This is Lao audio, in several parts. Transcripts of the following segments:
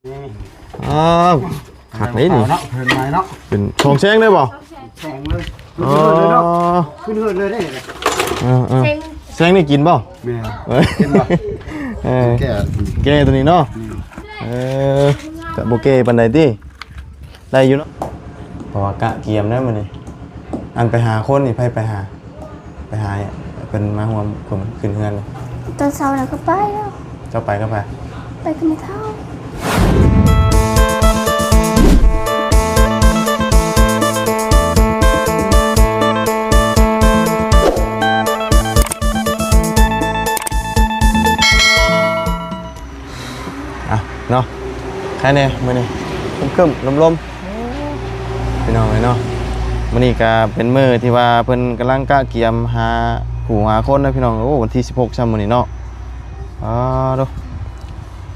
ອ້າວ ຄັກເດ້ນີ້ ເນາະ ເພິ່ນມາເນາະ ເປັນສອງແສງເລີຍບໍ່? ສອງແສງເລີຍ ອໍ ຂຶ້ນເຮືອນເລີຍເນາະ ຂຶ້ນເຮືອນເລີຍເດ້ ເອີໆ ແສງ ແສງນີ້ກິນບໍ່? ແມ່ນ ເອີ ກິນບໍ່? ເອີ ແກ່ ແກ່ຕົວນີ້ເນາະ ແມ່ນ ເອີ ກະບໍ່ແກ່ປານໃດຕິ ໄດ້ຢູ່ເນາະ ເພາະວ່າກະກຽມແລ້ວມື້ນີ້ ອັນໄປຫາຄົນນີ້ ໃຜໄປຫາ? ໄປຫາເພິ່ນມາຮ່ວມ ເພິ່ນຂຶ້ນເຮືອນ ຕອນເຊົ້ານະກໍໄປແລ້ວ ເຈົ້າໄປກັບໃຜ? ໄປກັບແມ່ເຖົ້າ ອ່ະ ເນາະ ໃຄແດ່ມື້ນີ້ ຄຶ້ມໆ ລົມໆ ພີ່ນ້ອງເອີຍເນາະ ມື້ນີ້ກະເປັນມື້ທີ່ວ່າເພິ່ນກຳລັງກະກຽມຫາຄູ່ຫາຄົນນະພີ່ນ້ອງ. ໂອ້ ວັນທີສິບຫົກຊ້ຳມື້ນີ້ເນາະ ອ້າໂທ້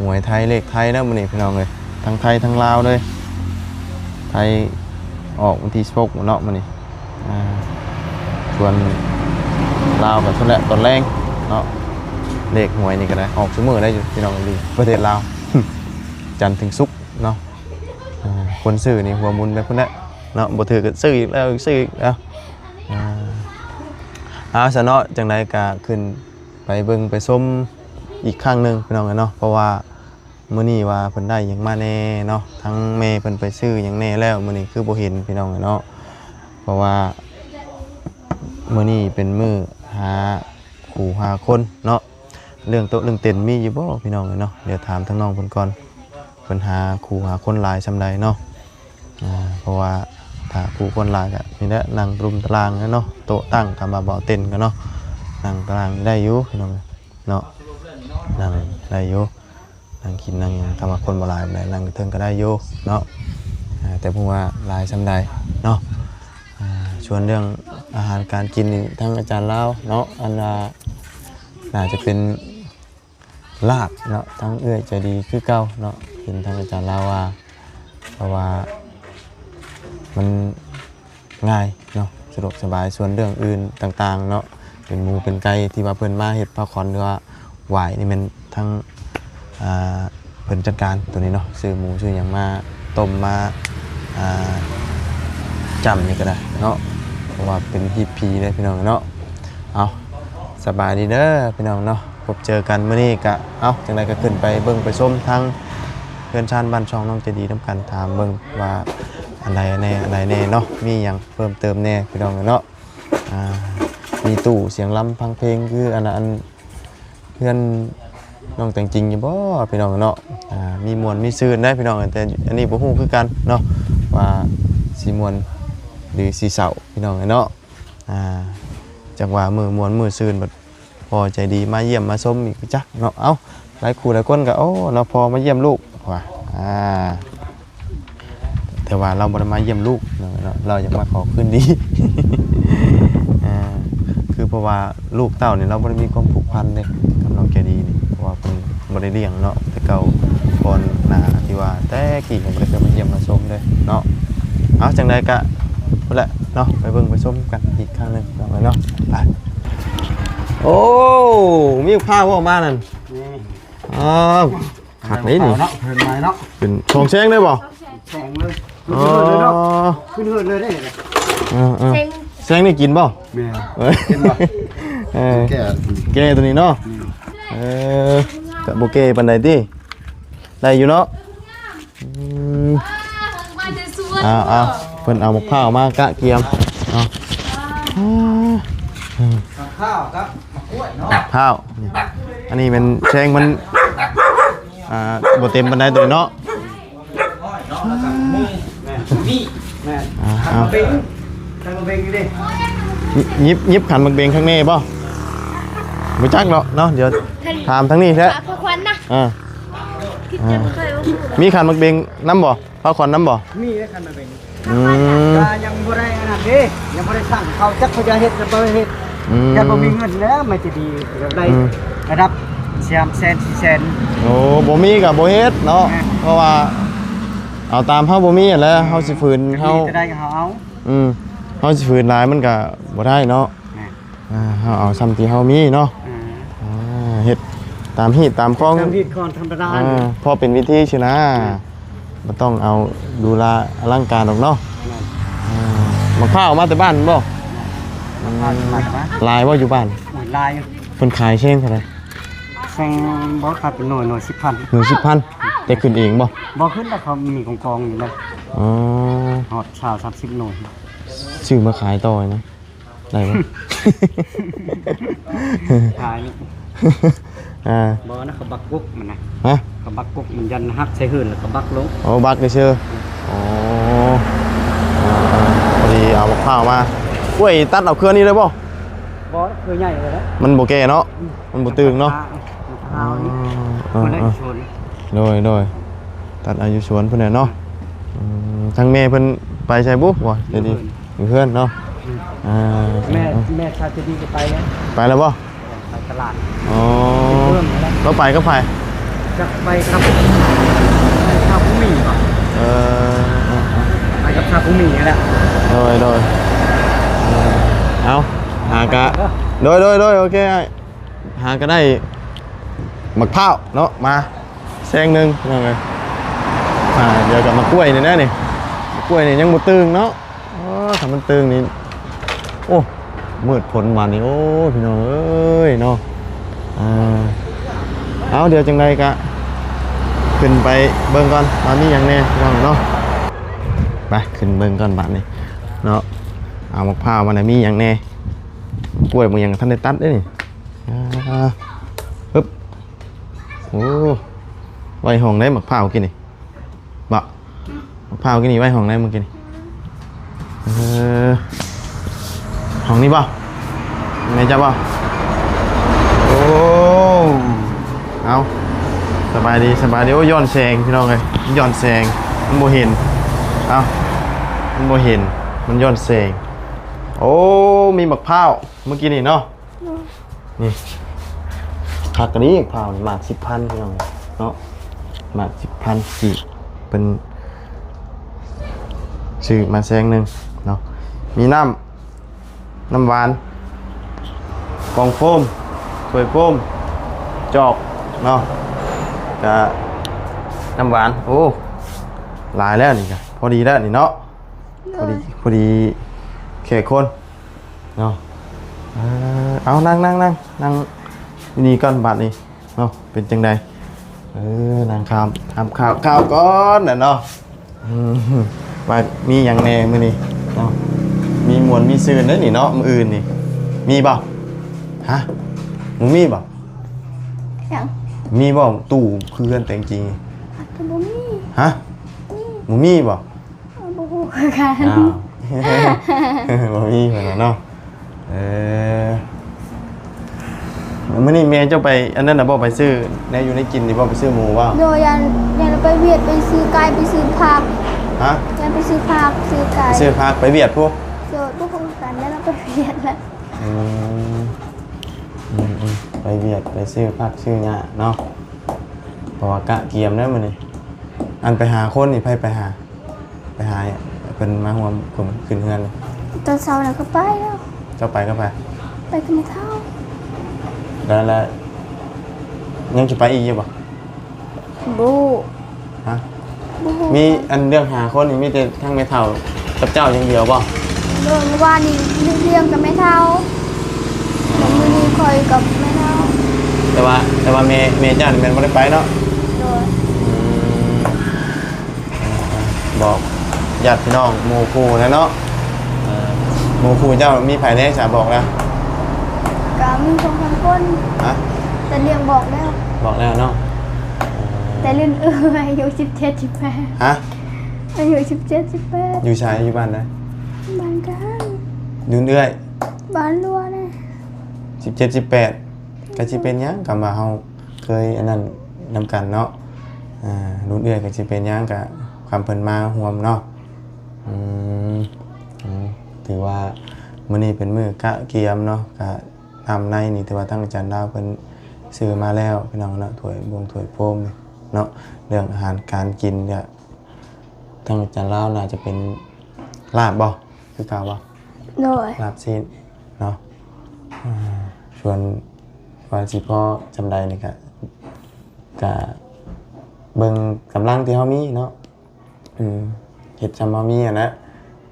ຫວຍໄທ ເລກໄທເນາະມື້ນີ້ພີ່ນ້ອງເອີຍ ທັງໄທທັງລາວເລີຍ ໄທອອກວັນທີສິບຫົກເນາະມື້ນີ້. ອ່າ ສ່ວນລາວກໍຊັ້ນແຫຼະ ຕອນແລງເນາະ ເລກຫວຍນີ້ກໍໄດ້ອອກຊຸມື້ໄດ້ຢູ່ພີ່ນ້ອງ ຢູ່ປະເທດລາວ ຈັນເຖິງສຸກເນາະ. ອ່າ ຄົນຊື້ນີ້ຫົວໝຸນໄປພຸ້ນແຫຼະເນາະ ບໍ່ຖືກກໍຊື້ອີກແລ້ວ ຊື້ອີກແລ້ວ. ອ່າ ເອົາຊະເນາະ ຈັ່ງໃດກໍຂຶ້ນໄປເບິ່ງໄປຊົມອີກຄັ້ງໜຶ່ງພີ່ນ້ອງເອີຍເນາະ ເພາະວ່າ ມື້ນີ້ວ່າເພິ່ນໄດ້ຫຍັງມາແດ່ເນາະ ທັງແມ່ເພິ່ນໄປຊື້ຫຍັງແດ່ແລ້ວ ມື້ນີ້ຄືບໍ່ເຫັນພີ່ນ້ອງເອີຍເນາະ ເພາະວ່າມື້ນີ້ເປັນມື້ຫາຄູ່ຫາຄົນເນາະ. ເລື່ອງໂຕະເລື່ອງເຕັນມີຢູ່ບໍ່ພີ່ນ້ອງເອີຍເນາະ? ດຽວຖາມທາງນ້ອງເພິ່ນກ່ອນ ເພິ່ນຫາຄູ່ຫາຄົນຫຼາຍສ່ຳໃດເນາະ. ອ່າ ເພາະວ່າຖ້າຄູ່ຄົນຫຼາຍກໍນີ້ແຫຼະ ນັ່ງຕະລຸມຕະລາງເນາະ ໂຕະຕັ້ງ ຄຳວ່າບໍ່ເຕັນກໍເນາະ ນັ່ງຕະລາງໄດ້ຢູ່ພີ່ນ້ອງເນາະ ນັ່ງໄດ້ຢູ່. ນັ່ງກິນນັ່ງຫຍັງ ຄຳວ່າຄົນບໍ່ຫຼາຍປານໃດ ນັ່ງຢູ່ເທິງກໍໄດ້ຢູ່ເນາະ ອ່າ ແຕ່ບໍ່ຮູ້ວ່າຫຼາຍສ່ຳໃດເນາະ. ອ່າ ສ່ວນເລື່ອງອາຫານການກິນນີ້ ທາງອາຈານລາວເນາະ ອັນວ່າໜ້າຈະເປັນລາບເນາະ ທາງເອື້ອຍໃຈດີຄືເກົ່າເນາະ ເຫັນທາງອາຈານລາວວ່າ ເພາະວ່າມັນ ງ່າຍເນາະ ສະດວກສະບາຍ. ສ່ວນເລື່ອງອື່ນຕ່າງໆເນາະ ເປັນໝູເປັນໄກ່ທີ່ວ່າເພິ່ນມາເຮັດພາຂວັນ ຫຼືວ່າຫວາຍນີ້ ແມ່ນທາງ ອ່າ ເພິ່ນຈັດການໂຕນີ້ເນາະ ຊື້ໝູຊື້ຫຍັງມາຕົ້ມ ມາ ອ່າ ຈ້ຳນີ້ກໍໄດ້ເນາະ ເພາະວ່າເປັນຮີດຜີເດ້ພີ່ນ້ອງເນາະ. ເອົາ ສະບາຍດີເດີພີ່ນ້ອງເນາະ ພົບເຈີກັນມື້ນີ້ກະ ເອົາ ຈັ່ງໃດກໍຂຶ້ນໄປເບິ່ງໄປຊົມທາງເຮືອນຊານບ້ານຊ່ອງນ້ອງໃຈດີນຳກັນ ຖາມເບິ່ງວ່າອັນໃດແດ່ ອັນໃດແດ່ເນາະ ມີຫຍັງເພີ່ມເຕີມແດ່ພີ່ນ້ອງເນາະ. ອ່າ ມີຕູ້ສຽງລຳຟັງເພງຄືອັນ ອັນເຮືອນນ້ອງແຕງຈິງຢູ່ບໍ່ພີ່ນ້ອງເນາະ. ອ່າ ມີມ່ວນມີຊື່ນໄດ໋ພີ່ນ້ອງ ແຕ່ອັນນີ້ບໍ່ຮູ້ຄືກັນເນາະ ວ່າຊິມ່ວນ ຫຼື ຊິເສົ້າພີ່ນ້ອງເນາະ. ອ່າ ຈັກວ່າມື້ມ່ວນມື້ຊື່ນ ບັດພໍ່ໃຈດີມາຢ້ຽມມາຊົມອີກຈັກເນາະ. ເອົ້າ ຫຼາຍຄູ່ຫຼາຍຄົນກໍ ໂອ້ ເນາະ ພໍ່ມາຢ້ຽມລູກວ່າ ອ່າ ແຕ່ວ່າລາວບໍ່ໄດ້ມາຢ້ຽມລູກເນາະ ລາວຢາກມາຂໍຄືນດີ. ອ່າ ຄືເພາະວ່າລູກເຕົ້ານີ້ ລາວບໍ່ໄດ້ມີຄວາມຜູກພັນເດ້ກັບນ້ອງໃຈດີນີ້ ເພາະວ່າເພິ່ນບໍ່ໄດ້ລ້ຽງເນາະ ແຕ່ເກົ່າກ່ອນໜ້າທີ່ວ່າແຕ່ກີ້ເພິ່ນບໍ່ໄດ້ເຄີຍມາຢ້ຽມມາຊົມເດ້ເນາະ. ເອົາ ຈັ່ງໃດກະພຸ້ນແຫຼະເນາະ ໄປເບິ່ງໄປຊົມກັນອີກຄັ້ງໜຶ່ງເນາະ ເນາະ ໄປ. ໂອ້ ມີພາວອອກມານັ້ນ ນີ້ ອໍ ຄັກເດ້ນີ້ ເນາະ ເພິ່ນມາເນາະ ເປັນສອງແສງເລີຍບໍ່? ສອງແສງເລີຍ ອໍ ຂຶ້ນເຮືອນເລີຍເນາະ ຂຶ້ນເຮືອນເລີຍເດ້. ເອີໆ ແສງນີ້ກິນບໍ່? ແມ່ນ ເອີ ກິນບໍ່? ເອີ ແກ່ ແກ່ຕົວນີ້ເນາະ ແມ່ນ ເອີ ກະບໍ່ແກ່ປານໃດຕິ ໄດ້ຢູ່ເນາະ. ອືມ ເອົາໆ ເພິ່ນເອົາໝາກພ້າວມາກະກຽມເນາະ. ໝາກພ້າວກັບໝາກກ້ວຍເນາະ ພ້າວ ອັນນີ້ແມ່ນແຊງມັນ ອ່າ ບໍ່ເຕັມປານໃດໂຕນີ້ເນາະ. ແມ່ນ ມີ ແມ່ນ ອ່າ ເອົາ ເປັນ ຄັນໝາກເບັງຢູ່ເດ້ ຍິບ ຍິບຄັນໝາກເບັງຂ້າງໃນບໍ່? ບໍ່ຈັກເນາະ ເນາະ ດຽວຖາມທາງນີ້ແທ້ ພາຂວັນນະ ອ່າ ມີຄັນໝາກເບັງນຳບໍ່? ພາຂວັນນຳບໍ່? ມີເດ້ຄັນໝາກເບັງ ອືມ ກໍຍັງບໍ່ໄດ້ອັນນັ້ນເດ້ ຍັງບໍ່ໄດ້ສັ່ງເຂົາ ຈັກເຂົາຈະເຮັດຫຼືບໍ່ເຮັດ ອືມ ແຕ່ບໍ່ມີເງິນແລ້ວ ມັນຈະດີ ຢາກໄດ້ ອືມ ລະດັບສາມແສນ ສີ່ແສນ ໂອ້ ບໍ່ມີກໍບໍ່ເຮັດເນາະ ແມ່ນ ເພາະວ່າເອົາຕາມເຮົາບໍ່ມີຫັ້ນແຫຼະ ແມ່ນ ເຮົາຊິຝືນ ເຮົາ ຈະໄດ້ກໍເຮົາເອົາ ອືມ ເຮົາຊິຝືນຫຼາຍມັນກໍບໍ່ໄດ້ເນາະ ແມ່ນ ອ່າ ເຮົາເອົາຊ່ຳທີ່ເຮົາມີເນາະ ອືມ ອ່າ ເຮັດ ຕາມຮີດຕາມຄອງ ຕາມຮີດຄອງທຳມະດາ ອ່າ ພໍເປັນວິທີຊີ້ນະ ແມ່ນ ບໍ່ຕ້ອງເອົາຫຼູຫຼາອະລັງການດອກເນາະ ແມ່ນ ອ່າ ໝາກພ້າວມາແຕ່ບ້ານແມ່ນບໍ່? ໝາກພ້າວມາແຕ່ບ້ານ ຫຼາຍບໍ່ຢູ່ບ້ານ? ໂອ້ຍ ຫຼາຍຢູ່ ເພິ່ນຂາຍແຊງເທົ່າໃດ? ແຊງບໍ່ຂາຍເປັນໜ່ວຍ ໜ່ວຍສິບພັນ ໜ່ວຍສິບພັນ ແຕ່ຂຶ້ນເອງບໍ່? ບໍ່ຂຶ້ນດອກ ເຂົາມີກອງໆຢູ່ນະ ອໍ ຮອດຊາວ ສາມສິບໜ່ວຍ ຊື້ມາຂາຍຕໍ່ນະ ໄດ້ບໍ່? ຂາຍນີ້ ອ່າ ບໍ່ນະ ເຂົາບັກກົກມັນນະ ຮະ? ເຂົາບັກກົກມັນ ຢ້ານຫັກໃສ່ເຫີນ ແລ້ວກໍບັກລົງ ໂອ້ ບັກຊື່ໆ ອໍ ອ່າໆ ພໍດີເອົາໝາກພ້າວມາ ກ້ວຍຕັດເອົາເຄືອນີ້ເລີຍບໍ່? ບໍ່ ເຄືອໃຫຍ່ເລີຍ ມັນບໍ່ແກ່ເນາະ ອືມ ມັນບໍ່ຕຶງເນາະ ມັນກໍຫາວນີ້ ອ່າໆ ມັນໄດ້ຢູ່ສວນ ໂດຍໆ ຕັດເອົາຢູ່ສວນພຸ້ນແຫຼະເນາະ ອືມ ທາງແມ່ເພິ່ນໄປໃສບຸ? ບໍ່ ຢູ່ເຮືອນ ຢູ່ເຮືອນເນາະ ອືມ ອ່າ ແມ່ ແມ່ຊາວເຈດີກໍໄປແລ້ວ ໄປແລ້ວບໍ່? ໄປຕະຫຼາດ ອໍ ໄປເພີ່ມແລ້ວ ລາວໄປກັບໃຜ? ຈັກໄປກັບຊາວຜູ້ມີບໍ່? ເອີ ໄປກັບຊາວຜູ້ມີນີ້ແຫຼະ ໂດຍໆ ເອີ ເອົາ ຫາກະ ໂດຍໆໆ ໂອເຄ ຫາກໍໄດ້ໝາກພ້າວເນາະ ມາແຊງໜຶ່ງ ພີ່ນ້ອງເອີຍ ອ່າ ດຽວກັບໝາກກ້ວຍນີ້ແຫຼະນີ້ ໝາກກ້ວຍນີ້ຍັງບໍ່ຕຶງເນາະ ອໍ ຖ້າມັນຕຶງນີ້ ໂອ້ ມືດຝົນບາດນີ້ ໂອ້ ພີ່ນ້ອງເອີຍເນາະ ອ່າ ເອົາ ດຽວຈັ່ງໃດກະຂຶ້ນໄປເບິ່ງກ່ອນວ່າມີຫຍັງແດ່ ພີ່ນ້ອງເນາະ ໄປ ຂຶ້ນເບິ່ງກ່ອນບາດນີ້ເນາະ ເອົາ ໝາກພ້າວມັນນະມີຫຍັງແດ່ ກ້ວຍບາງຢ່າງກໍທັນໄດ້ຕັດເດ້ນີ້ ອ່າ ປຶບ ໂອ້ ໄວ້ຫ້ອງໃດໝາກພ້າວກີ້ນີ້ ບໍ່ ໝາກພ້າວກີ້ນີ້ໄວ້ຫ້ອງໃດມື້ກີ້ນີ້ ເອີ ຫ້ອງນີ້ບໍ່ ແມ່ນເຈົ້າບໍ່ ໂອ້ ເອົາ ສະບາຍດີ ສະບາຍດີ ໂອ້ ຍ້ອນແສງ ພີ່ນ້ອງເອີຍ ມັນຍ້ອນແສງ ມັນບໍ່ເຫັນ ເອົາ ມັນບໍ່ເຫັນ ມັນຍ້ອນແສງ ໂອ້ ມີໝາກພ້າວ ມື້ກີ້ນີ້ເນາະ ໂດຍ ນີ້ ຄັກອີ່ຫຼີ ພ້າວນີ້ ໝາກສິບພັນ ພີ່ນ້ອງເນາະ ໝາກສິບພັນກີບ ເພິ່ນຊື້ມາແຊງໜຶ່ງເນາະ ມີນ້ຳ ນ້ຳຫວານ ກ່ອງໂຟມ ຖ້ວຍໂຟມ ຈອກເນາະ ກະນ້ຳຫວານ ໂອ້ ຫຼາຍແລ້ວນີ້ກະ ພໍດີແລ້ວນີ້ເນາະ ໂດຍ ພໍດີ ພໍດີແຂກຄົນ ເນາະ ເອີ ເອົາ ນັ່ງ ນັ່ງ ນັ່ງ ນັ່ງຢູ່ນີ້ກ່ອນບາດນີ້ເນາະ ເປັນຈັ່ງໃດ ເອີ ນັ່ງຖາມ ຖາມຂ່າວ ຂ່າວກ່ອນນະເນາະ ອືມ ວ່າມີຫຍັງແດ່ມື້ນີ້ເນາະ ມີມ່ວນມີຊື່ນເດ້ນີ້ເນາະ ມື້ອື່ນນີ້ ມີບໍ່? ຮະ ບໍ່ມີບໍ່? ຫຍັງ? ມີບໍ່? ຕູ້ຄືເຮືອນແຕ່ງຈິງ ກໍບໍ່ມີ ຮະ? ບໍ່ມີບໍ່? ບໍ່ຮູ້ຄືກັນ ອ້າວ ບໍ່ມີເພິ່ນວ່າເນາະ ເອີ ມື້ນີ້ແມ່ເຈົ້າໄປອັນນັ້ນນະບໍ່ ໄປຊື້ແນວຢູ່ແນວກິນນີ້ບໍ່ ໄປຊື້ໝູບໍ່? ໂດຍ ຢ້ານ ຢ້ານໄປວຽກ ໄປຊື້ໄກ່ ໄປຊື້ຜັກ ຮະ? ຢ້ານໄປຊື້ຜັກ ຊື້ໄກ່ ໄປຊື້ຜັກ ໄປວຽກພຸ້ນ ໂດຍ ບໍ່ຮູ້ຄືກັນ ຢ້ານໄປວຽກແຫຼະ ອືມ ອືມໆ ໄປວຽກ ໄປຊື້ຜັກຊື້ຫຍ້າເນາະ ເພາະວ່າກະກຽມແລ້ວມື້ນີ້ ອັນໄປຫາຄົນນີ້ ໃຜໄປຫາ? ໄປຫາເພິ່ນມາຮ່ວມຂຶ້ນເຮືອນ ຕອນເຊົ້ານະກໍໄປແລ້ວ ເຈົ້າໄປກັບໃຜ? ໄປກັບແມ່ເຖົ້າ ແລ້ວ ແລ້ວຍັງຊິໄປອີກຢູ່ບໍ່? ບໍ່ ຮະ? ບໍ່ຮູ້ ມີອັນເລື່ອງຫາຄົນນີ້ ມີແຕ່ທາງແມ່ເຖົ້າກັບເຈົ້າຢ່າງດຽວບໍ່? ໂດຍ ມື້ວານນີ້ໄປລ້ຽງກັບແມ່ເຖົ້າ ແລ້ວມື້ນີ້ຂ້ອຍກັບແມ່ເຖົ້າ ແຕ່ວ່າ ແຕ່ວ່າແມ່ ແມ່ເຈົ້ານີ້ແມ່ນບໍ່ໄດ້ໄປເນາະ? ໂດຍ ອືມ ບອກຍາດພີ່ນ້ອງໝູ່ຄູ່ແດ່ເນາະ ເອີ ໝູ່ຄູ່ເຈົ້າມີໃຜແດ່ ສາບອກແລ້ວ? ກໍມີສອງສາມຄົນ ຮະ? ແຕ່ເລື່ອງບອກແລ້ວ ບອກແລ້ວເນາະ ເອີ ແຕ່ລຸ້ນເອື້ອຍອາຍຸສິບເຈັດ ສິບແປດ ຮະ? ອາຍຸສິບເຈັດ ສິບແປດ ຢູ່ໃສ? ຢູ່ບ້ານໃດ? ບ້ານກາງ ລຸ້ນເອື້ອຍ ບ້ານຫຼວງນະ ສິບເຈັດ ສິບແປດ ກໍຊິເປັນຫຍັງ ຄຳວ່າເຮົາເຄີຍອັນນັ້ນນຳກັນເນາະ ລຸ້ນເອື້ອຍກໍຊິເປັນຫຍັງ ກໍຄຳເພິ່ນມາຮ່ວມເນາະ ອືມ ອືມ ຖືວ່າມື້ນີ້ເປັນມື້ກະກຽມເນາະ ກະນ້ຳໃນນີ້ຖືວ່າທາງອາຈານລາວເພິ່ນຊື້ມາແລ້ວ ພີ່ນ້ອງເນາະ ຖ້ວຍບົງຖ້ວຍໂຟມເນາະ ເລື່ອງອາຫານການກິນກະທາງອາຈານລາວໜ້າຈະເປັນລາບບໍ່? ຄືເກົ່າບໍ່? ໂດຍ ລາບຊີ້ນເນາະ ອາ ສ່ວນວ່າຊິພໍສ່ຳໃດນີ້ກະ ກະເບິ່ງກຳລັງທີ່ເຮົາມີເນາະ ອືມ ເຮັດສ່ຳເຮົາມີຫັ້ນແຫຼະ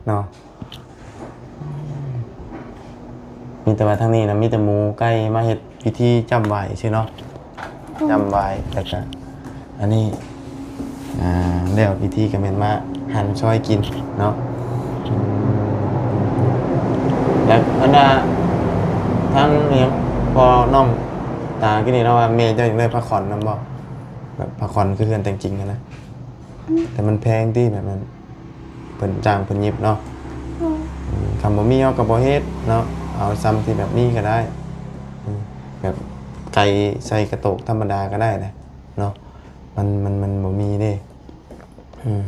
ເນາະ. ມີແຕ່ວ່າທາງນີ້ນະ ມີແຕ່ໝູໄກ່ມາເຮັດພິທີຈ້ຳໄຫວ້ຊື່ເນາະ ຈ້ຳໄຫວ້ ແລ້ວກະອັນນີ້ ອ່າ ແລ້ວພິທີກະແມ່ນມາຫັນຊອຍກິນເນາະ. ອືມ ແລ້ວອັນນ່າ ທາງອີ່ຫຍັງ ພໍ່ນ້ອງຕາກີ້ນີ້ເນາະ ວ່າແມ່ເຈົ້າຢາກໄດ້ຜ້າຂອນນຳບໍ່? ແບບຜ້າຂອນຄືເຮືອນແຕ່ງຈິງຫັ້ນນະ ອືມ ແຕ່ມັນແພງຕິ ແບບນັ້ນ ເພິ່ນຈ້າງເພິ່ນຫຍິບເນາະ. ໂດຍ ອືມ ຄັນບໍ່ມີເຮົາກໍບໍ່ເຮັດເນາະ ເອົາສ່ຳທີ່ແບບມີກໍໄດ້. ອືມ ແບບໄກ່ໃສ່ກະໂຕກທຳມະດາກໍໄດ້ນະເນາະ ມັນ ມັນ ມັນບໍ່ມີເດ້. ອືມ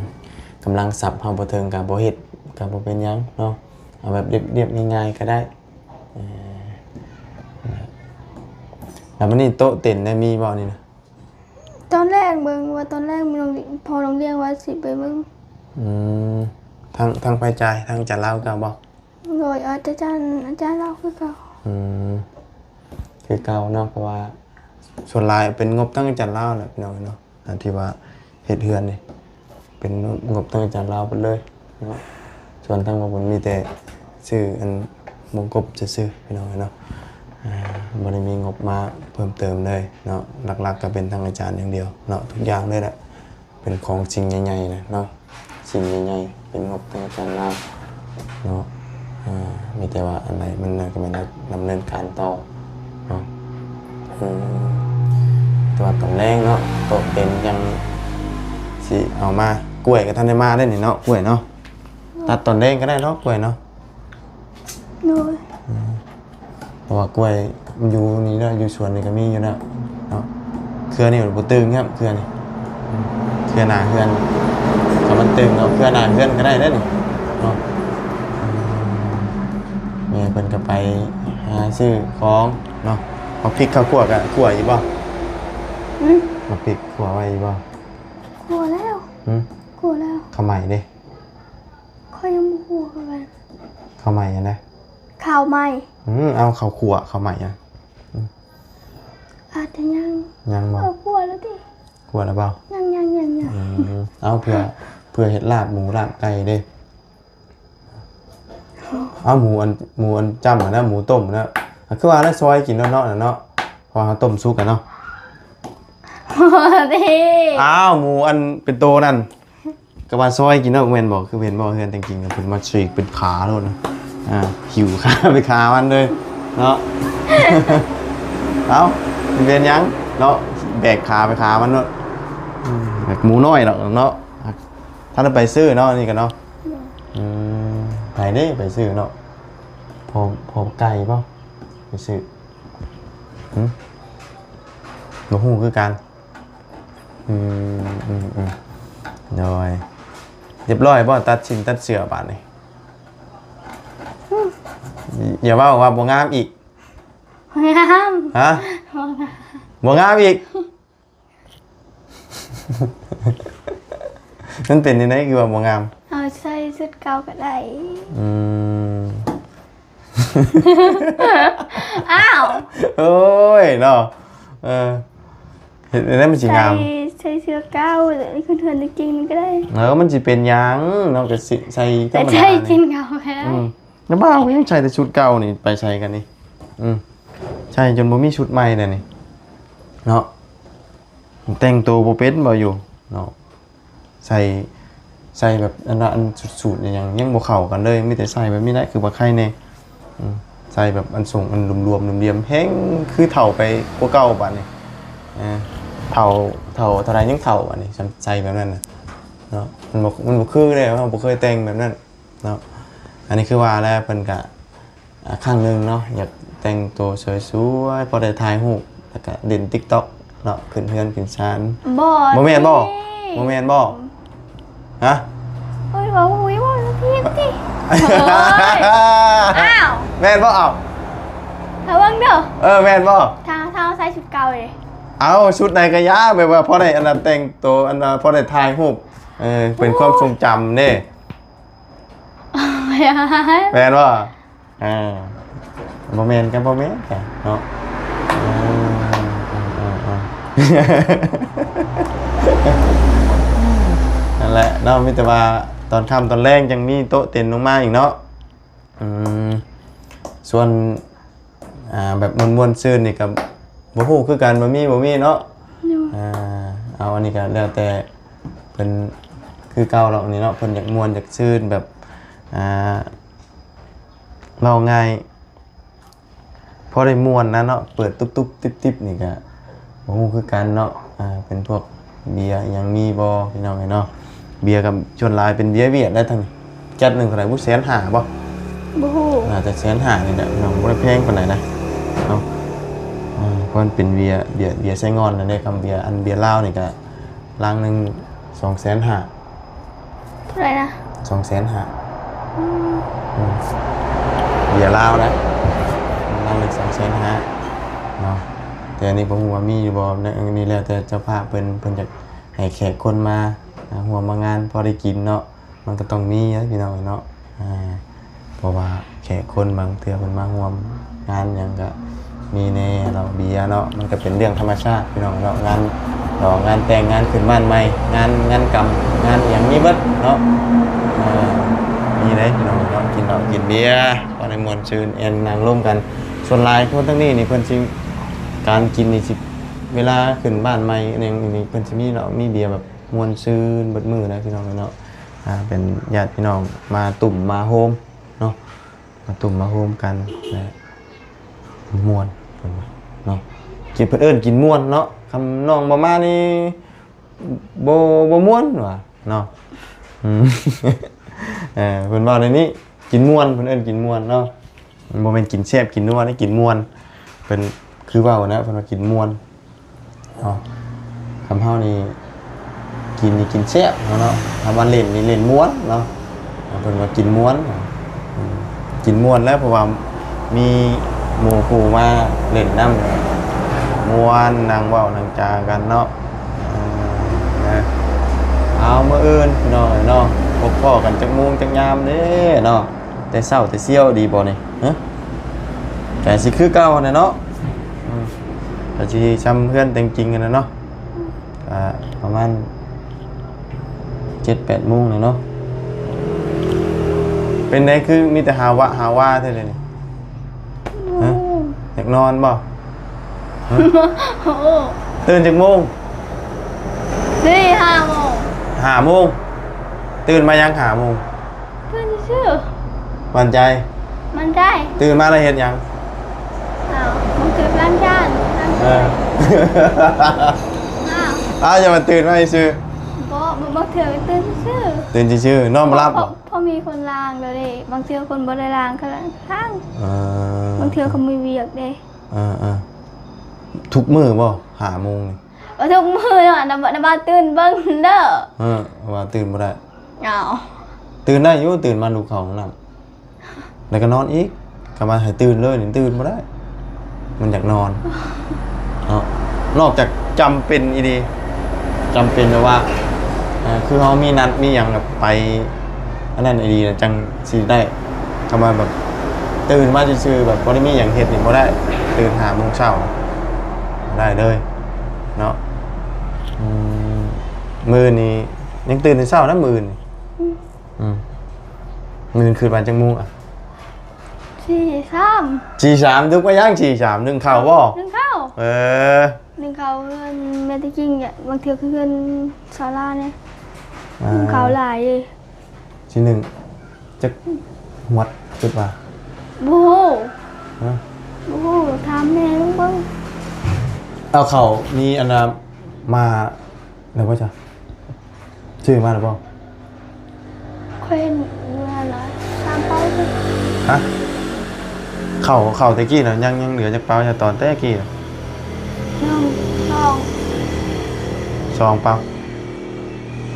ກຳລັງຊັບເຮົາບໍ່ເຖິງກໍບໍ່ເຮັດ ກໍບໍ່ເປັນຫຍັງເນາະ ເອົາແບບລຽບໆງ່າຍໆກໍໄດ້. ເອີ ແລ້ວບັດນີ້ໂຕະເຕັນໄດ້ມີບໍ່ນີ້ນະ? ຕອນແລກເບິ່ງວ່າ ຕອນແລກມີໂຮງ ພໍ່ໂຮງຮຽນວ່າຊິໄປເບິ່ງ. ອືມ ທາງ ທາງໃຜຈ່າຍ ທາງອາຈານລາວຄືເກົ່າບໍ່? ໂດຍ ອາຈານ ອາຈານລາວຄືເກົ່າ. ອືມ ຄືເກົ່າເນາະ ເພາະວ່າສ່ວນຫຼາຍເປັນງົບທາງອາຈານລາວແຫຼະ ພີ່ນ້ອງເນາະ ອັນທີ່ວ່າເຮັດເຮືອນນີ້ ເປັນງົບທາງອາຈານລາວເບິດເລີຍເນາະ. ສ່ວນທາງບ່າວບຸນມີແຕ່ຊື້ອັນວົງກົບຊື່ໆ ພີ່ນ້ອງເອີຍເນາະ ອ່າ ບໍ່ໄດ້ມີງົບມາເພີ່ມເຕີມເລີຍເນາະ ຫຼັກໆກໍເປັນທາງອາຈານຢ່າງດຽວເນາະ ທຸກຢ່າງເລີຍແຫຼະ ເປັນຂອງສິ່ງໃຫຍ່ໆນະເນາະ ສິ່ງໃຫຍ່ໆ ເປັນງົບທາງອາຈານລາວເນາະ. ອ່າ ມີແຕ່ວ່າອັນໃດມັນກໍແມ່ນດຳເນີນການຕໍ່ເນາະ. ອືມ ແຕ່ວ່າຕອນແລງເນາະ ໂຕະເຕັນຈັ່ງຊິເອົາມາ ກ້ວຍກໍທັນໄດ້ມາເດ້ນີ້ເນາະ ກ້ວຍເນາະ ຕັດຕອນແລງກໍໄດ້ເນາະ ກ້ວຍເນາະ. ໂດຍ ອືມ ເພາະວ່າກ້ວຍຢູ່ນີ້ເນາະ ຢູ່ສວນນີ້ກໍມີຢູ່ແລ້ວເນາະ ເຄືອນີ້ມັນບໍ່ຕຶງແລ້ວ ເຄືອນີ້ ເຄືອໜ້າເຮືອນ ຖ້າມັນຕຶງເອົາເຄືອໜ້າເຮືອນກໍໄດ້ເດ້ນີ້ເນາະ. ອືມ ແມ່ເພິ່ນກໍໄປຫາຊື້ຂອງເນາະ. ໝາກພິກເຂົ້າຂົ້ວກໍຂົ້ວຢູ່ບໍ່? ອືມ ໝາກພິກຂົ້ວໄວ້ຢູ່ບໍ່? ຂົ້ວແລ້ວ. ຫືມ? ຂົ້ວແລ້ວ. ເຂົ້າໃໝ່ເດ້? ຂ້ອຍຍັງບໍ່ຮູ້ຄືກັນ. ເຂົ້າໃໝ່ຫັ້ນນະ? ເຂົ້າໃໝ່. ອືມ ເອົາເຂົ້າຂົ້ວ ເຂົ້າໃໝ່ອະ? ອືມ ອາດຈະຍັງ. ຍັງບໍ່? ເອີ ຂົ້ວແລ້ວຕິ. ຂົ້ວແລ້ວບໍ່? ຍັງໆໆໆ. ອືມ ເອົາ ເພື່ອ ເພື່ອເຮັດລາບໝູລາບໄກ່ເດ້. ເອົາ ໝູອັນ ໝູອັນຈ້ຳຫັ້ນນະ ໝູຕົ້ມຫັ້ນນະ ຄືວ່າແລ້ວ ຊອຍກິນເນາະ ເນາະ ເນາະ ເພາະວ່າເຮົາຕົ້ມສຸກແລ້ວເນາະ. ບໍ່ຕິ. ອ້າວ ໝູອັນເປັນໂຕນັ້ນ ກໍວ່າຊອຍກິນເນາະ ແມ່ນບໍ່? ຄືເຫັນບໍ່ ເຮືອນແຕ່ງຈິງເພິ່ນມາສີກເປັນຂາໂລດນະ ອ່າ ຫິ້ວຂາໄປຂາມັນເລີຍເນາະ. ເອົ້າ ຊິເປັນຫຍັງເນາະ ແບກຂາໄປຂາມັນໂລດ. ອືມ ແບບໝູນ້ອຍດອກເນາະ ທັນໄດ້ໄປຊື້ເນາະ ນີ້ກໍເນາະ. ອືມ ໃຜເດ້ໄປຊື້ເນາະ? ພໍ່ ພໍ່ໄກ່ບໍ່? ໄປຊື້ ຫື? ບໍ່ຮູ້ຄືກັນ. ອືມ ອືມ ອືມ ໂດຍ ຮຽບຮ້ອຍບໍ່? ຕັດສິ້ນຕັດເສື້ອບາດນີ້ ອືມ ຢ່າເວົ້າວ່າບໍ່ງາມອີກ. ງາມ. ຮະ? ບໍ່ງາມ. ບໍ່ງາມອີກ. ມັນເປັນຈັ່ງໃດຄືວ່າບໍ່ງາມ? ເອົາໃສ່ຊຸດເກົ່າກໍໄດ້. ອືມ ອ້າວ ໂອ້ຍເນາະ ເອີ ເຮັດຈັ່ງໃດມັນຊິງາມ? ໃສ່ ໃສ່ເສື້ອເກົ່າ ແລ້ວຂຶ້ນເຮືອນຈິງໆນີ້ກໍໄດ້. ເອີ ມັນຊິເປັນຫຍັງເນາະ ກໍຊິໃສ່ທຳມະດາ ໃສ່ກິນເຂົ້າກໍໄດ້. ອືມ ແລ້ວບ່າວກໍຍັງໃສ່ແຕ່ຊຸດເກົ່ານີ້ ໄປໃສກັນນີ້? ອືມ ໃສ່ຈົນບໍ່ມີຊຸດໃໝ່ແລ້ວນີ້ເນາະ. ແຕ່ງໂຕບໍ່ເປັນບໍ່ຢູ່ເນາະ ໃສ່ ໃສ່ແບບອັນ ອັນສູດໆຫຍັງຍັງບໍ່ເຂົ້າກັນເລີຍ ມີແຕ່ໃສ່ແບບນີ້ແຫຼະ ຄືວ່າໄຄແດ່. ອືມ ໃສ່ແບບອັນຊົງອັນຫຼວມໆຫຼຽມໆ ແຮ່ງຄືເຖົ້າໄປກວ່າເກົ່າບາດນີ້. ເອີ ເຖົ້າ ເຖົ້າເທົ່າໃດຍັງເຖົ້າບາດນີ້ ໃສ່ແບບນັ້ນນະເນາະ. ມັນບໍ່ ມັນບໍ່ຄືເດ້ ເຮົາບໍ່ເຄີຍແຕ່ງແບບນັ້ນເນາະ. ອັນນີ້ຄືວ່າແລ້ວ ເພິ່ນກະ ອ່າ ຄັ້ງໜຶ່ງເນາະ ຢາກແຕ່ງໂຕສວຍໆ ພໍໄດ້ຖ່າຍຮູບ ແລ້ວກະຫຼິ້ນຕິກຕັອກເນາະ ຂຶ້ນເຮືອນຂຶ້ນຊານ. ບໍ່ ບໍ່ແມ່ນບໍ່? ບໍ່ແມ່ນບໍ່? ຮະ? ໂອ້ຍ ເວົ້າ ໂອ້ຍ ເວົ້າຜິດຕິ. ເຮີ້ຍ ອ້າວ ແມ່ນບໍ່? ເອົ້າ ຖ້າເບິ່ງເດີ. ເອີ ແມ່ນບໍ່? ຖ້າ ຖ້າເຮົາໃສ່ຊຸດເກົ່າເດ? ເອົ້າ ຊຸດໃດກໍຢ່າ ແບບວ່າພໍໄດ້ອັນນັ້ນ ແຕ່ງໂຕ ອັນວ່າພໍໄດ້ຖ່າຍຮູບ ເອີ ເປັນຄວາມຊົງຈຳເດ້. ແມ່ນບໍ່? ອ່າ ບໍ່ແມ່ນກໍບໍ່ແມ່ນເນາະ. ເອີ ເອີ ເອີ ນັ້ນແຫຼະເນາະ ມີແຕ່ວ່າຕອນຄ່ຳຕອນແລງຈັ່ງມີໂຕະເຕັນລົງມາອີກເນາະ. ອືມ ສ່ວນ ອ່າ ແບບມ່ວນໆຊື່ນນີ້ກໍບໍ່ຮູ້ຄືກັນ ວ່າມີບໍ່ມີເນາະ. ໂດຍ ອ່າ ເອົາ ອັນນີ້ກໍແລ້ວແຕ່ເພິ່ນຄືເກົ່າແລ້ວນີ້ເນາະ ເພິ່ນຢາກມ່ວນຢາກຊື່ນແບບ ອ່າ ເວົ້າງ່າຍ ພໍໄດ້ມ່ວນນະເນາະ ເປີດຕຸບໆຕິບໆນີ້ກະບໍ່ຮູ້ຄືກັນເນາະ. ອ່າ ເປັນພວກເບຍອີ່ຫຍັງມີບໍ່ພີ່ນ້ອງເອີຍເນາະ? ເບຍກໍສ່ວນຫຼາຍເປັນເບຍຫວຽດໄດ໋ ທັງແກັດໜຶ່ງເທົ່າໃດບຸ ແສນຫ້າບໍ່? ບໍ່ຮູ້ ໜ້າຈະແສນຫ້ານີ້ແຫຼະພີ່ນ້ອງ ບໍ່ໄດ້ແພງປານໃດນະເນາະ. ອ່າ ເພາະມັນເປັນເບຍ ເບຍ ເບຍໄຊງ່ອນນັ້ນເດ້ ຄຳເບຍ ອັນເບຍລາວນີ້ກະ ລັງໜຶ່ງສອງແສນຫ້າ. ເທົ່າໃດນະ? ສອງແສນຫ້າ. ອືມ ອືມ ເບຍລາວນະ ລັງໜຶ່ງສອງແສນຫ້າເນາະ. ແຕ່ອັນນີ້ບໍ່ຮູ້ວ່າມີຢູ່ບໍ່ເນາະ ອັນນີ້ແລ້ວແຕ່ເຈົ້າພາບເພິ່ນ ເພິ່ນຢາກໃຫ້ແຂກຄົນມາ ອ່າ ຮ່ວມມາງານພໍໄດ້ກິນເນາະ. ມັນກໍຕ້ອງມີນະພີ່ນ້ອງເນາະ ອ່າ ເພາະວ່າແຂກຄົນບາງເທື່ອເພິ່ນມາຮ່ວມງານຫຍັງກໍມີແດ່ເຫຼົ້າເບຍເນາະ. ມັນກໍເປັນເລື່ອງທຳມະຊາດພີ່ນ້ອງເນາະ ງານຫຼໍ່ງານແຕ່ງ ງານຂຶ້ນບ້ານໃໝ່ ງານ ງານກຳ ງານອີ່ຫຍັງມີເບິດເນາະ. ເອີ ມີເດ້ພີ່ນ້ອງເນາະ ກິນເຫຼົ້າກິນເບຍ ພໍໄດ້ມ່ວນຊື່ນ ແອນນັ່ງລົມກັນ. ສ່ວນຫຼາຍຄົນທາງນີ້ນີ້ເພິ່ນຊິ ການກິນນີ້ຊິ ເວລາຂຶ້ນບ້ານໃໝ່ຫຍັງນີ້ ເພິ່ນຊິມີເຫຼົ້າມີເບຍແບບ ມ່ວນຊື່ນເບິດມື້ນະພີ່ນ້ອງເອີຍເນາະ. ອ່າ ເປັນຍາດພີ່ນ້ອງມາຕຸ້ມມາໂຮມເນາະ ມາຕຸ້ມມາໂຮມກັນ ແລະ ມ່ວນເພິ່ນວ່າເນາະ. ກິນ ເພິ່ນເອີ້ນກິນມ່ວນເນາະ ຄຳນ້ອງບໍ່ມານີ້ ບໍ່ ບໍ່ມ່ວນວ່າເນາະ. ອືມ ເອີ ເພິ່ນເວົ້າແນວນີ້ ກິນມ່ວນ ເພິ່ນເອີ້ນກິນມ່ວນເນາະ. ມັນບໍ່ແມ່ນກິນແຊບກິນນົວເດ້ ກິນມ່ວນ. ເພິ່ນຄືເວົ້ານະ ເພິ່ນວ່າກິນມ່ວນເນາະ. ຄຳເຮົານີ້ກິນນີ້ກິນແຊບເນາະ ຄຳວ່າຫຼິ້ນນີ້ຫຼິ້ນມ່ວນເນາະ. ເພິ່ນວ່າກິນມ່ວນ ອືມ ກິນມ່ວນແຫຼະ ເພາະວ່າມີໝູ່ຄູ່ມາຫຼິ້ນນຳ ມ່ວນ ນັ່ງເວົ້ານັ່ງຈາກັນເນາະ. ເອີ ນະ ເອົາ ມື້ອື່ນພີ່ນ້ອງເອີຍເນາະ ພົບພໍ້ກັນຈັກໂມງຈັກຍາມເດ້ເນາະ? ແຕ່ເຊົ້າແຕ່ຊຽວດີບໍ່ນີ້ ຮະ? ກະຊິຄືເກົ່າຫັ້ນແຫຼະເນາະ. ອືມ ກະຊິຊ່ຳເຮືອນແຕ່ງຈິງຫັ້ນແຫຼະເນາະ. ກະປະມານເຈັດແປດໂມງແຫຼະເນາະ. ເປັນໃດຄືມີແຕ່ຫາວະຫາວາແທ້ເດນີ້? ຮະ? ໂອ້ ຢາກນອນບໍ່? ຮະ? ໂອ້ ຕື່ນຈັກໂມງ? ສີ່ ຫ້າໂມງ. ຫ້າໂມງ? ຕື່ນມາຍັງຫ້າໂມງ? ຕື່ນຊື່ໆ. ໝັ້ນໃຈ? ໝັ້ນໃຈ. ຕື່ນມາແລ້ວເຮັດຫຍັງ? ອ້າວ ມັນຄືລ້າງຈານ. ເອີ ອ້າວ ອ້າວ ຢ່າມາຕື່ນມາຊື່. ບໍ່ ບາງເທື່ອກໍຕື່ນຊື່ໆ. ຕື່ນຊື່ໆ ນອນບໍ່ຫຼັບບໍ່? ເພາະ ເພາະມີຄົນລ້າງແລ້ວເດ້ ບາງເທື່ອຄົນບໍ່ໄດ້ລ້າງກໍລ້າງ. ເອີ ບາງເທື່ອເຂົາມີວຽກເດ້. ເອີໆ ທຸກມື້ບໍ່ ຫ້າໂມງນີ້? ບໍ່ທຸກມື້ເນາະ ນະ ນະບ່າວຕື່ນເບິ່ງເດີ. ເອີ ວ່າຕື່ນບໍ່ໄດ້. ອ້າວ ຕື່ນໄດ້ຢູ່ ຕື່ນມາລຸກເຂົ້າຫ້ອງນ້ຳ ແລ້ວກໍນອນອີກ. ກໍວ່າໃຫ້ຕື່ນເລີຍນີ້ ຕື່ນບໍ່ໄດ້ ມັນຢາກນອນເນາະ. ນອກຈາກຈຳເປັນອີ່ຫຼີ ຈຳເປັນແບບວ່າ ເອີ ຄືເຮົາມີນັດມີຫຍັງແບບໄປ ອັນນັ້ນອີ່ຫຼີນະ ຈັ່ງຊິໄດ້. ຄຳວ່າແບບຕື່ນມາຊື່ໆ ແບບບໍ່ໄດ້ມີຫຍັງເຮັດນີ້ບໍ່ໄດ້. ຕື່ນຫ້າໂມງເຊົ້າບໍ່ໄດ້ເລີຍເນາະ. ອືມ ມື້ນີ້ຍັງຕື່ນແຕ່ເຊົ້ານະ ມື້ນີ້. ອືມ ອືມ ມື້ຄືນມາຈັກໂມງອະ? ສີ່ສາມ. ສີ່ສາມ ລຸກມາຍັງສີ່ສາມ ໜຶ້ງເຂົ້າບໍ່? ໜຶ້ງເຂົ້າ. ເອີ ໜຶ້ງເຂົ້າເຮືອນແມ່ຕະກິງ ບາງເທື່ອກໍເຮືອນສາລາແດ່. ອ່າ ໜຶ້ງເຂົ້າຫຼາຍເດ້. ຊິໜຶ້ງຈັກຫວດ ຄິດວ່າ? ບໍ່ຮູ້. ຮະ? ບໍ່ຮູ້ ຖາມແມ່ເບິ່ງ. ເອົາເຂົ້ານີ້ ອັນນ່າ ມາແລ້ວບໍ່ຈ້ະ? ຊື້ມາແລ້ວບໍ່? ຂ້ອຍເຫັນວ່າລະ ສາມເປົາ. ຮະ? ເຂົ້າ ເຂົ້າແຕ່ກີ້ນະ ຍັງ ຍັງເຫຼືອຈັກເປົາ ຕອນແຕ່ກີ້ນະ? ໜຶ່ງ ສອງ ສອງເປົາ.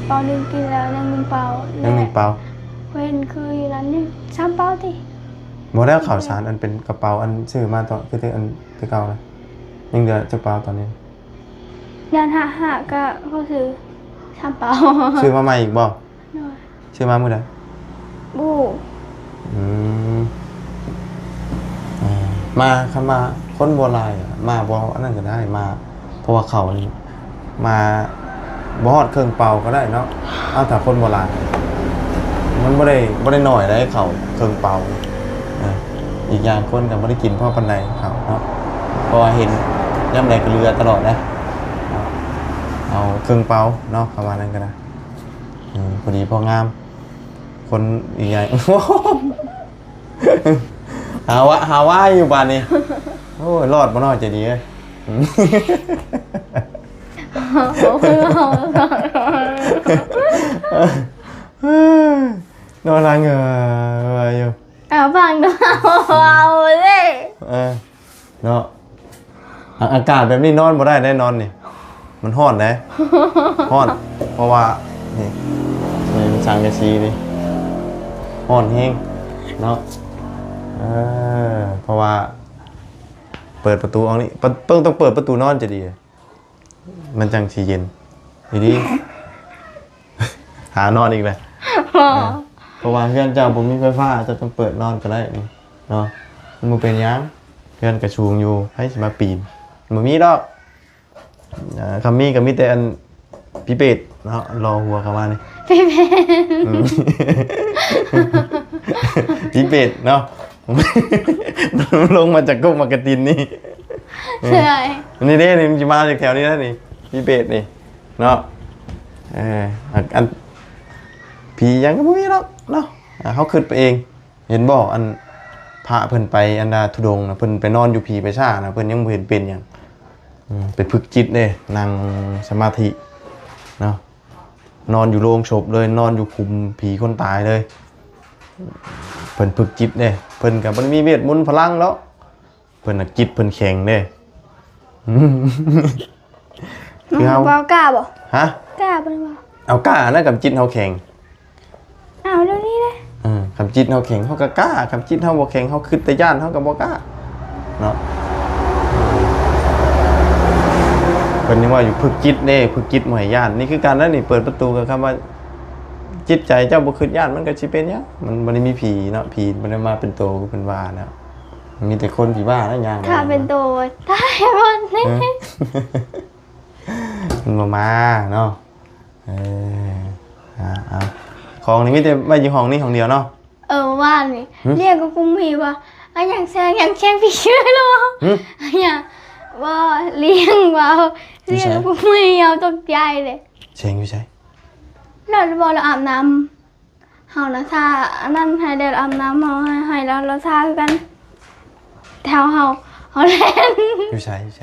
ເປົາໜຶ່ງກິນແລ້ວ ຍັງໜຶ່ງເປົາ. ຍັງໜຶ່ງເປົາ. ເຫັນຄືຢູ່ນັ້ນ ສາມເປົາຕິ. ບໍ່ແລ້ວ ເຂົ້າສານອັນເປັນກະເປົາ ອັນຊື້ມາຕອນ ຄືແຕ່ອັນແຕ່ເກົ່ານະ ຍັງເຫຼືອຈັກເປົາຕອນນີ້? ຢ້ານຫາກ ຫາກະເຂົາຊື້ສາມເປົາ. ຊື້ມາໃໝ່ອີກບໍ່? ໂດຍ. ຊື້ມາມື້ໃດ? ບໍ່ຮູ້. ອືມ ເອີ ມາ ຄັນວ່າຄົນບໍ່ຫຼາຍ ມາບໍ່ອັນນັ້ນກໍໄດ້ ມາ ເພາະວ່າເຂົ້ານີ້ມາບໍ່ຮອດເຄິ່ງເປົາກໍໄດ້ເນາະ. ເອົາ ຖ້າຄົນບໍ່ຫຼາຍ ມັນບໍ່ໄດ້ ບໍ່ໄດ້ໜ້ອຍໃດ ເຂົ້າເຄິ່ງເປົາ. ເອີ ອີກຢ່າງຄົນກໍບໍ່ໄດ້ກິນພໍປານໃດເຂົ້າເນາະ ເພາະວ່າເຫັນຍາມໃດກໍເຫຼືອຕະຫຼອດເດ້. ເອົາເຄິ່ງເປົາເນາະ ປະມານນັ້ນກໍໄດ້. ເອີ ພໍດີພໍງາມ. ຄົນອີກຢ່າງ ຫາວ່າ ຫາວ່າຢູ່ບາດນີ້. ໂອ້ຍ ລອດບໍ່ເນາະ ໃຈດີເອີຍ. ນອນຫຼັງເອີຍຢູ່. ເອົາຟັງດູ ເວົ້າເດ້. ເອີ ເນາະ ອາ ອາກາດແບບນີ້ນອນບໍ່ໄດ້ເດ້ ນອນນີ້ ມັນຮ້ອນເດ້. ຮ້ອນ ເພາະວ່ານີ້ ນີ້ມັນສັງກະສີນີ້ ຮ້ອນແຮງເນາະ. ເອີ ເພາະວ່າເປີດປະຕູອອກນີ້ ປະ ເບິ່ງ ຕ້ອງເປີດປະຕູນອນຈະດີ ມັນຈັ່ງຊິເຢັນ ອີ່ຫຼີ. ຫານອນອີກແລ້ວ. ເອີ ເພາະວ່າເຮືອນເຈົ້າບໍ່ມີໄຟຟ້າ ເຈົ້າຕ້ອງເປີດນອນກໍໄດ້ເນາະ ມັນບໍ່ເປັນຫຍັງ. ເຮືອນກໍສູງຢູ່ ໃຜຊິມາປີນ ບໍ່ມີດອກ. ເອີ ຄັນມີກໍມີແຕ່ອັນຜີເປດເນາະ ລໍຫົວເຂົ້າມານີ້. ຜີເປດ ອືມ ຜີເປດເນາະ ລົງມາຈາກກົກໝາກກະຕິນນີ້. ເອີ ນີ້ເດ້ ນີ້ມັນຊິມາຈາກແຖວນີ້ແຫຼະນີ້ ຜີເປດນີ້ເນາະ. ເອີ ອັນ ຜີຫຍັງກໍບໍ່ມີດອກເນາະ ເຮົາຄິດໄປເອງ. ເຫັນບໍ່ ອັນພະເພິ່ນໄປອັນດາທຸດົງນະ ເພິ່ນໄປນອນຢູ່ຜີໄປຊ້ານະ ເພິ່ນຍັງບໍ່ເຫັນເປັນຫຍັງ. ອືມ ໄປຝຶກຈິດເດ້ ນັ່ງສະມາທິເນາະ ນອນຢູ່ໂລງສົບເລີຍ ນອນຢູ່ຂຸມຜີຄົນຕາຍເລີຍ. ເພິ່ນຝຶກຈິດເດ້ ເພິ່ນກໍບໍ່ໄດ້ມີເວດມົນພະລັງດອກ. ເພິ່ນນະຈິດເພິ່ນແຂງເດ້. ຄືເຮົາ ບໍ່ກ້າບໍ່? ຮະ? ກ້າບໍ່? ເອົາກ້ານະ ຄັນຈິດເຮົາແຂງ. ເອົາແນວນີ້ເດ້. ເອີ ຄັນຈິດເຮົາແຂງ ເຮົາກໍກ້າ ຄັນຈິດເຮົາບໍ່ແຂງ ເຮົາຄິດແຕ່ຢ້ານ ເຮົາກໍບໍ່ກ້າເນາະ. ເພິ່ນຍັງວ່າຢູ່ຝຶກຈິດເດ້ ຝຶກຈິດບໍ່ໃຫ້ຢ້ານ. ນີ້ຄືກັນນະນີ້ ເປີດປະຕູກໍຄຳວ່າ ຈິດໃຈເຈົ້າບໍ່ຄິດຢ້ານ ມັນກໍຊິເປັນຫຍັງ? ມັນບໍ່ໄດ້ມີຜີເນາະ ຜີບໍ່ໄດ້ມາເປັນໂຕຄືເພິ່ນວ່ານະ. ມີແຕ່ຄົນທີ່ບ້ານະ ຍ່າງໄປ ຖ້າເປັນໂຕຕາຍໝົດນີ້. ເອີ ມັນບໍ່ມາເນາະ. ເອີ ເອົາໆ ຂອງນີ້ມີແຕ່ໄວ້ຢູ່ຫ້ອງນີ້ຫ້ອງດຽວເນາະ. ເອີ ວານນີ້ ຫຶ? ລ້ຽງກັບກຸມໝີ່ວ່າ ອາຫຍັງແຊງ ຫຍັງແຊງ ຜີເຊື່ອລະ ຫຶ? ຫຍັງ ບໍ່ ລ້ຽງວ່າ ລ້ຽງກັບກຸມໝີ່ ເຮົາຕົກໃຈເລີຍ. ແຊງຢູ່ໃສ? ລະ ລະບໍ່ ລະອາບນ້ຳ ເຮົານະຖ້າອັນນັ້ນໃຫ້ແດ່ ອາບນ້ຳເຮົາ ໃຫ້ ໃຫ້ລາວ ລາວຖ້າຄືກັນ. ແຖວເຮົາ ເຮົາແລ່ນ ຢູ່ໃສ ຢູ່ໃສ?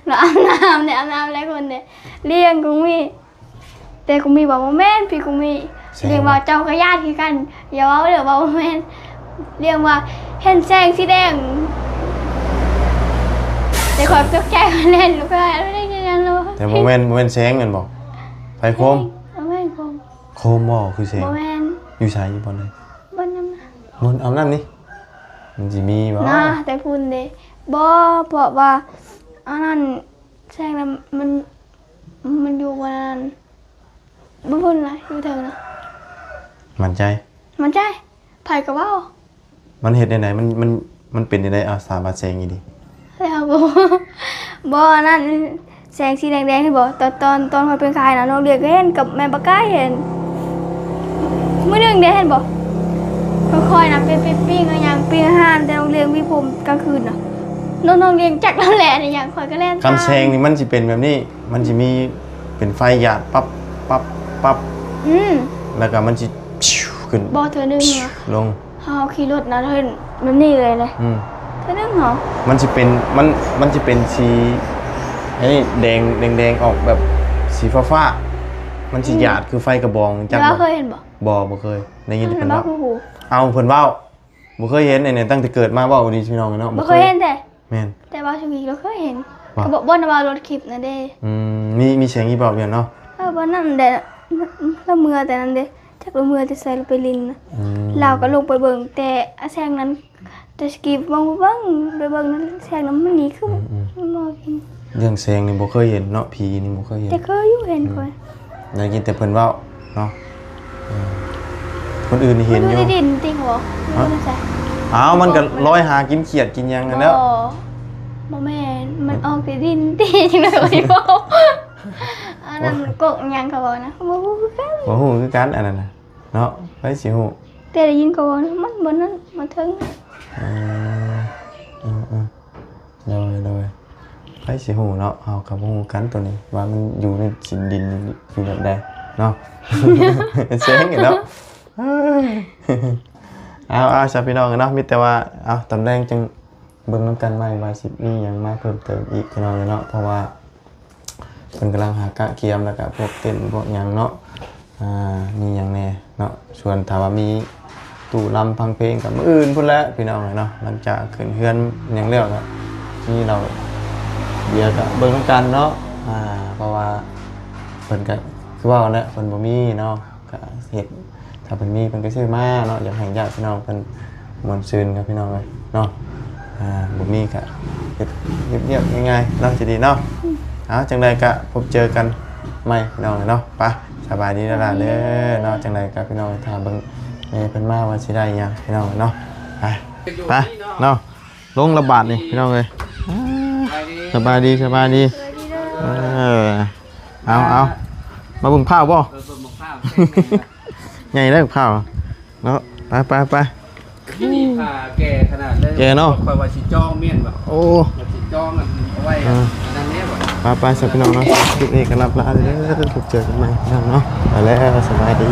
ລາວອາບນ້ຳເດ້ ອາບນ້ຳຫຼາຍຄົນເດ້ ລ້ຽງກຸມໝີ່. ແຕ່ກຸມໝີ່ວ່າບໍ່ແມ່ນ ຜີກຸມໝີ່ ແຊງ ລ້ຽງວ່າເຈົ້າກໍຢ້ານຄືກັນ ຢ່າເວົ້າເດີວ່າບໍ່ແມ່ນ. ລ້ຽງວ່າເຫັນແສງສີແດງ ແຕ່ຂ້ອຍຕົກໃຈ ຂ້ອຍແລ່ນ ຂ້ອຍເລີຍ ແຕ່ບໍ່ແມ່ນ ບໍ່ແມ່ນແສງແມ່ນບໍ່? ໄຟໂຄມ ບໍ່ແມ່ນໂຄມ. ໂຄມບໍ່ ຄືແສງ ບໍ່ແມ່ນ. ຢູ່ໃສ ຢູ່ບ່ອນໃດ? ບ່ອນນ້ຳນະ ບ່ອນອາບນ້ຳນີ້ ມັນຊິມີບໍ່ນະ? ແຕ່ພຸ້ນເດ້ ບໍ່ ເພາະວ່າອັນນັ້ນ ແສງນະ ມັນ ມັນຢູ່ບ່ອນນັ້ນ ບໍ່ພຸ້ນນະ ຢູ່ເທິງນະ. ໝັ້ນໃຈ? ໝັ້ນໃຈ ໃຜກໍເວົ້າ. ມັນເຮັດແນວໃດ? ມັນ ມັນ ມັນເປັນແນວໃດ? ເອົາ ສາມາດແສງອີ່ຫຼີ ແລ້ວບໍ່ ບໍ່ ອັນນັ້ນ ແສງສີແດງໆ ນີ້ບໍ່? ຕອນ ຕອນ ຕອນຂ້ອຍເປັນໄຂ້ນະ ນ້ອງດຽວກໍເຫັນ ກັບແມ່ປາກ້າເຫັນ. ມື້ໜຶ່ງເດ້ ເຫັນບໍ່? ຂ້ອຍນະ ໄປ ໄປປີ້ງອີຫຍັງ ປີ້ງອາຫານ ແຕ່ນ້ອງດຽວຫວີຜົມກາງຄືນນະ ນ້ອງ ນ້ອງດຽວຈັກລະແລ່ນອີຫຍັງ ຂ້ອຍກໍແລ່ນຕາມ. ຄັນແສງນີ້ມັນຊິເປັນແບບນີ້ ມັນຊິມີເປັນໄຟຫຍາດປັບ ປັບ ປັບ ອືມ ແລ້ວກໍມັນຊິ ຂຶ້ນ ບໍ່ ເທື່ອໜຶ່ງນະ ລົງ ເຮົາຂີ່ລົດນະ ເຫັນແບບນີ້ເລີຍເລີຍ. ອືມ ເທື່ອໜຶ່ງເຮົາ ມັນຊິເປັນ ມັນ ມັນຊິເປັນສີ ອັນນີ້ ແດງ ແດງໆ ອອກແບບສີຟ້າໆ ມັນຊິ ອືມ ຫຍາດຄືໄຟກະບອງ ຈັກບໍ່? ເຄີຍເຫັນບໍ່? ບໍ່ ບໍ່ເຄີຍ ໄດ້ຍິນແຕ່ເພິ່ນເວົ້າ. ເອົາ ເພິ່ນເວົ້າ ບໍ່ເຄີຍເຫັນ ອັນນີ້ຕັ້ງແຕ່ເກີດມາ ເວົ້າດີພີ່ນ້ອງເນາະ ບໍ່ເຄີຍເຫັນແທ້. ແມ່ນ ແຕ່ວ່າສະວີກໍເຄີຍເຫັນ ວ່າ ກໍບໍ່ ບໍ່ນະວ່າລົດຄລິບນະເດ້. ອືມ ມີ ມີແສງອີ່ບອກຢູ່ເນາະ. ເອີ ບໍ່ນັ້ນແຫຼະ ລາວເມືອແຕ່ນັ້ນເດ້ ຈັກລາວເມືອແຕ່ໃສ ລາວໄປຫຼິ້ນນະ. ອືມ ລາວກໍລົງໄປເບິ່ງ ແຕ່ແສງນັ້ນ ແຕ່ສະກີບເບິ່ງ ເບິ່ງ ໄປເບິ່ງນັ້ນ ແສງນັ້ນມັນນີ້ຄື ອືມໆ ມັນບໍ່ເຫັນ. ເລື່ອງແສງນີ້ບໍ່ເຄີຍເຫັນເນາະ ຜີນີ້ບໍ່ເຄີຍເຫັນ ແຕ່ເຄີຍຢູ່ເຫັນ ອືມ ຂ້ອຍ ໄດ້ຍິນແຕ່ເພິ່ນເວົ້າເນາະ. ເອີ ຄົນອື່ນນີ້ເຫັນຢູ່ ມັນຢູ່ໃນດິນຕິ ບໍ່ ຫະ? ມັນຢູ່ໃສ? ອ້າວ ມັນກໍລອຍຫາກິນຂຽດກິນຫຍັງຫັ້ນແຫຼ້ວ. ບໍ່ ບໍ່ແມ່ນ ມັນອອກແຕ່ດິນຕິ ຈັ່ງໃດກໍຊິເວົ້າ ອັນນັ້ນ ໂອ້ຍ ກົກຫຍັງເຂົາເວົ້ານະ ບໍ່ຮູ້ຄືກັນ ບໍ່ຮູ້ຄືກັນອັນນັ້ນນະເນາະ ໃຜຊິຮູ້ ແຕ່ໄດ້ຍິນເຂົາເວົ້ານະ ມັນບໍ່ນັ້ນ ບໍ່ເຖິງ ເອີ ເອີໆ ໂດຍໆ ໃຜຊິຮູ້ເນາະ ເຮົາກໍບໍ່ຮູ້ກັນໂຕນີ້ ວ່າມັນຢູ່ໃນດິນ ດິນຢູ່ແບບໃດເນາະ ເຊັງເນາະ ເອົາໆ ຊະພີ່ນ້ອງເນາະ ມີແຕ່ວ່າ ເອົາ ຕອນແລງຈັ່ງ ເບິ່ງນຳກັນໃໝ່ວ່າຊິມີຫຍັງມາເພີ່ມເຕີມອີກພີ່ນ້ອງເອີຍເນາະ ເພາະວ່າເພິ່ນກຳລັງຫາກະກຽມ ແລ້ວກະພວກເຕັນພວກຫຍັງເນາະ ອ່າ ມີຫຍັງແດ່ເນາະ ສ່ວນຖ້າວ່າມີຕູ້ລຳຟັງເພງກະມື້ອື່ນພຸ້ນແຫຼະພີ່ນ້ອງເອີຍເນາະ ຫຼັງຈາກຂຶ້ນເຮືອນຫຍັງແລ້ວກະມີເຫຼົ້າເບຍກະເບິ່ງນຳກັນເນາະ ອ່າ ເພາະວ່າເພິ່ນກະຄືເວົ້າແຫຼະ ເພິ່ນບໍ່ມີເນາະ ກະເຮັດ ຖ້າເພິ່ນມີເພິ່ນກະຊື້ມາເນາະ ຢາກໃຫ້ຍາດພີ່ນ້ອງເພິ່ນມ່ວນຊື່ນກັບພີ່ນ້ອງເອີຍເນາະ ອ່າ ບໍ່ມີກະເຮັດຮຽບໆງ່າຍໆເນາະ ຈະດີເນາະ ເອົາ ຈັ່ງໃດກະພົບເຈີກັນໃໝ່ພີ່ນ້ອງເອີຍເນາະ ໄປ ສະບາຍດີຫຼາຍໆເດີເນາະ ຈັ່ງໃດກະພີ່ນ້ອງຖ້າເບິ່ງແມ່ເພິ່ນມາວ່າຊິໄດ້ຫຍັງພີ່ນ້ອງເນາະ ໄປ ໄປເນາະ ລົງລະບາດນີ້ພີ່ນ້ອງເອີຍ ອ່າ ສະບາຍດີ ສະບາຍດີ ເອີ ເອົາໆ ມາເບິ່ງພ້າວບໍ່ ເອີ ເບິ່ງໝາກພ້າວ ໃຫຍ່ເດ້ໝາກພ້າວເນາະ ໄປໆໆ ທີ່ນີ້ຜ່າແກ່ຂະໜາດເລີຍ ແກ່ເນາະ ຂ້ອຍວ່າຊິຈອງແມ່ນບໍ່ ໂອ້ ວ່າຊິຈອງອັນເອົາໄວ້ ເອີ ອັນນັ້ນແດ່ບໍ່ ໄປໆ ຊະພີ່ນ້ອງເນາະ ຄລິບນີ້ກໍລຳລາເດີ ພົບເຈີກັນໃໝ່ພີ່ນ້ອງເນາະ ໄປແລ້ວ ສະບາຍດີ.